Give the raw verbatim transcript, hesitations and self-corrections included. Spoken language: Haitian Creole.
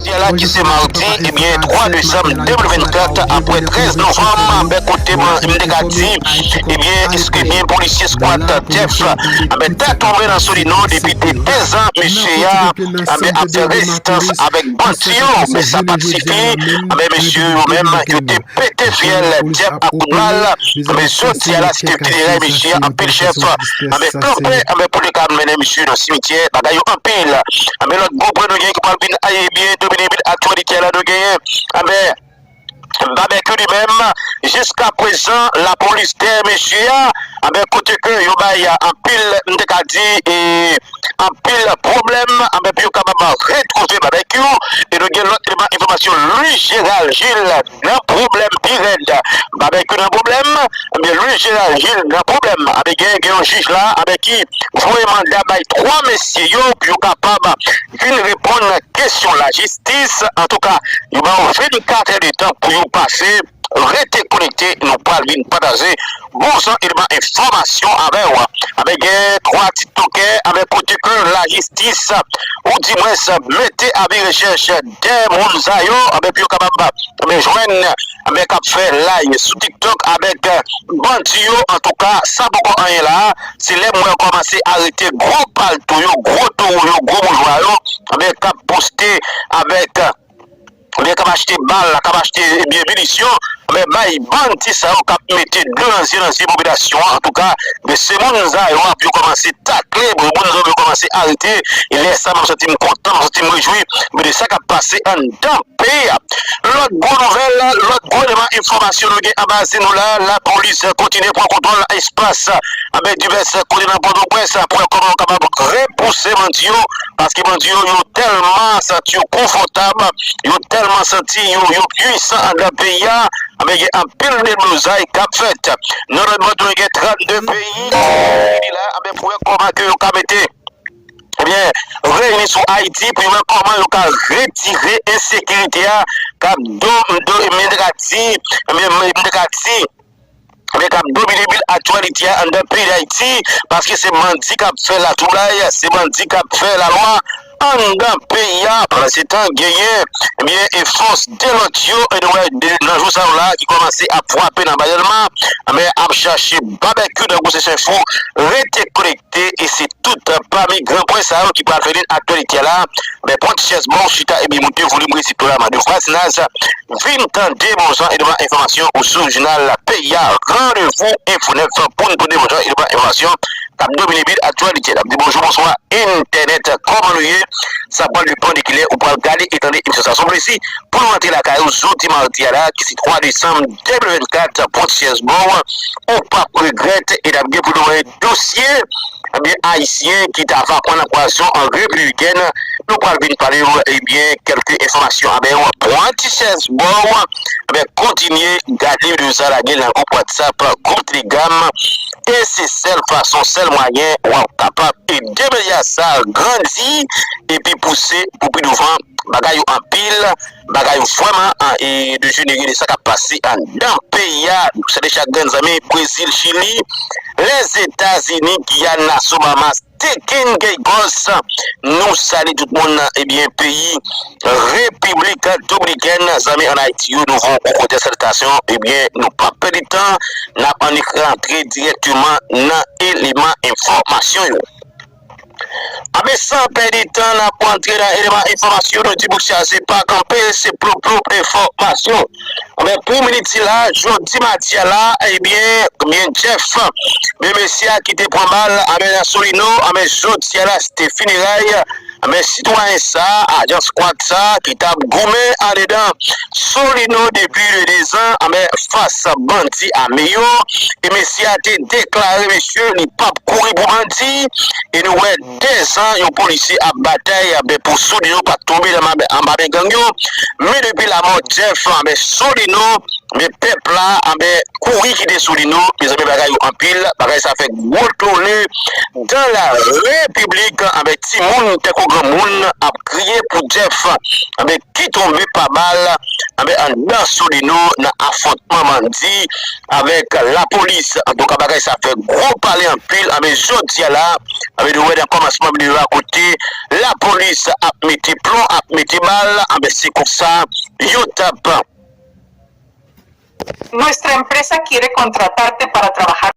Jodi a la ki se madi, ebyen, twa desanm de mil vennkat, apre trèz novanm, anben, kote m, m te ka di, ebyen, eske byen polisye skwad Jeff, anben, te tonbe nan Solino depi de dezan, mesye a, anben, ap fè rezistans avèk bandi yo, men sa pa t sifi, anben, mesye yo menm, yo te pete fyèl Jeff ak kout bal, anben, jodi a la, se te fineray mesye a, anpil chèf, anben, kanpe, anben, pou te ka mennen mesye nan simityè, bagay yo anpil. Anben, lòt gwo pwen nou gen ki pral vin, ebyen, domine vil aktyalite a la, nou genyen, anben, Babèkyou li menm, jiska prezan, lapolis dèyè mesye a, anben, kote ke yo bay anpil, m te ka di, e, anpil pwoblèm, anben, pou yo kapab retwouve Babèkyou, e nou gen lòt eleman enfòmasyon, Louis Gérald Gilles nan pwoblèm pi rèd. Babèkyou nan pwoblèm, anben, Louis Gérald Gilles nan pwoblèm, anben, gen, gen yon jij la, anben, ki voye manda bay twa mesye yo pou yo kapab vin reponn kesyon lajistis. Antouka, yo ba w vennkat è de tan pou yo pase. Rete konekte, nou pral vin pataje bon jan eleman enfòmasyon avè w. Anben, gen twa tiktokè, anben, kote ke lajistis, ou di mwens, mete avi rechèch dèyè moun sa yo, anben, pou yo kapab, anben, jwenn, anben, k ap fè live sou TikTok avèk, eh, bandi yo. Antouka, sa poko anyen la. Se lè m wè yo kòmanse arete gwo palto yo, gwo towo yo, gwo boujwa yo, anben, k ap poste avèk, eh, anben, k ap achte bal, k ap achte, ebyen, minisyon, anben, bay bandi sa yo k ap mete dlo nan zye, nan zye popilasyon an. Antouka, men se moun sa yo ap yo kòmanse takle, bon, moun sa yo kòmanse arete. E lè sa, m ap santi m kontan, m ap santi m rejwi, men de sa k ap pase anndan peyi a. Lòt gwo nouvèl, lòt gwo eleman enfòmasyon nou gen anba ze nou la, lapolis kontinye pran kontwòl espas, anben, divès kote nan Pòtoprens, pou wè kòman yo kapab repouse bandi yo, paske bandi yo, yo tèlman santi yo konfòtab, yo tèlman santi yo, yo pwisan anndan peyi a, anben, gen anpil deblozay k ap fèt. Nan lòt bò tou, gen trannde peyi ki la, anben, pou wè kòman ke yo ka mete, ebyen, reyini sou Ayiti pou yo wè kòman yo ka retire ensekirite a k ap do, do, m te ka di, ebyen, m te ka di, ebyen, k ap domine vil aktyalite a anndan peyi Dayiti, paske se bandi k ap fè latwoublay, se bandi k ap fè lalwa anndan peyi a. Pandansetan, genyen, ebyen, e fòs de lòd yo, e nou wè de, nan jou sa yo la, ki kòmanse ap frape nan Bayèlma, men ap chache Babèkyou nan Gwosès Enfo, rete konekte, e se tout pami gran pwen sa yo ki pral fè lin aktyalite a la. Men pran ti chèz ba w chita epi moute volim reseptè la, de vwazinaj, vin tande bon jan eleman enfòmasyon ou sou jounal peyi a, Randevou Enfo nèf, pou n tande bon jan eleman enfòmasyon k ap domine bit aktyalite. N ap di bonjou, bonswa, entènèt, kòman nou ye? Sa pral depann de kilè ou pral gade e tande emisyon sa. Se yon plezi pou nou rantre lakay ou jodi madi a la, ki se twa desanm de mil vennkat, pran ti chèz ba w, ou p ap regrèt, e n ap gen pou nou wè dosye, ebyen, ayisyen ki ta va pran nan pwazon an Repiblikèn. Nou pral vin pale w, ebyen, kèlke enfòmasyon. Anben, w pran ti chèz ba w, anben, kontinye gade videyo sa, lage l nan gwoup WhatsApp, gwoup Telegram, e se sèl fason, sèl mwayen w ap kapab ede medya sa grandi epi pouse pou pi douvan. Bagay yo anpil, bagay yo vrèman, an, e dejenere de sa k ap pase anndan peyi a. Se de chak grenn zanmi, Brezil, Chili, Lèzetazini, Giyàn, Naso, Bahamas, Tekin, Gayos. Nou salye tout moun, ebyen, peyi Repiblik Dominikèn, zanmi ann Ayiti yo, nou voye yon gwo kote saltasyon. Ebyen, nou p ap pèdi tan, n ap annik rantre dirèkteman nan eleman enfòmasyon yo. Anben, san pèdi tan, n ap rantre nan eleman enfòmasyon, nou di bouk chaje pa kanpe, se plop plop enfòmasyon. Anben, pou minit sila, jodi madi a la, ebyen, ebyen, Jeff, men mesye a ki te pran bal, anben, nan Solino, anben, jodi a la, se te fineray, anben, sitwayen sa, ajan skwad sa, ki t ap goumen andedan Solino depi de dezan, anben, fas bandi ame yo, e mesye a te deklare, mesye, li p ap kouri pou bandi, e nou wè dezan yon polisye ap batay, anben, pou Solino pa t tonbe nan ma-, anba men gang yo. Men depi lamò Jeff, anben, Solino, men pèp la, anben, kouri kite Solino, mezanmi, bagay yo anpil, bagay sa fè gwo tole dans la République, anben, timoun tankou granmoun ap kriye pou Jeff, anben, ki tonbe pa bal, anben, anndan Solino nan afwontman bandi avèk lapolis. Antouka, bagay sa fè gwo pale anpil. Anben, jodi a la, anben, nou wè nan kòmansman videyo a kote lapolis ap mete plon, ap mete bal, anben, se konsa yo t ap Nuestra empresa quiere contratarte para trabajar.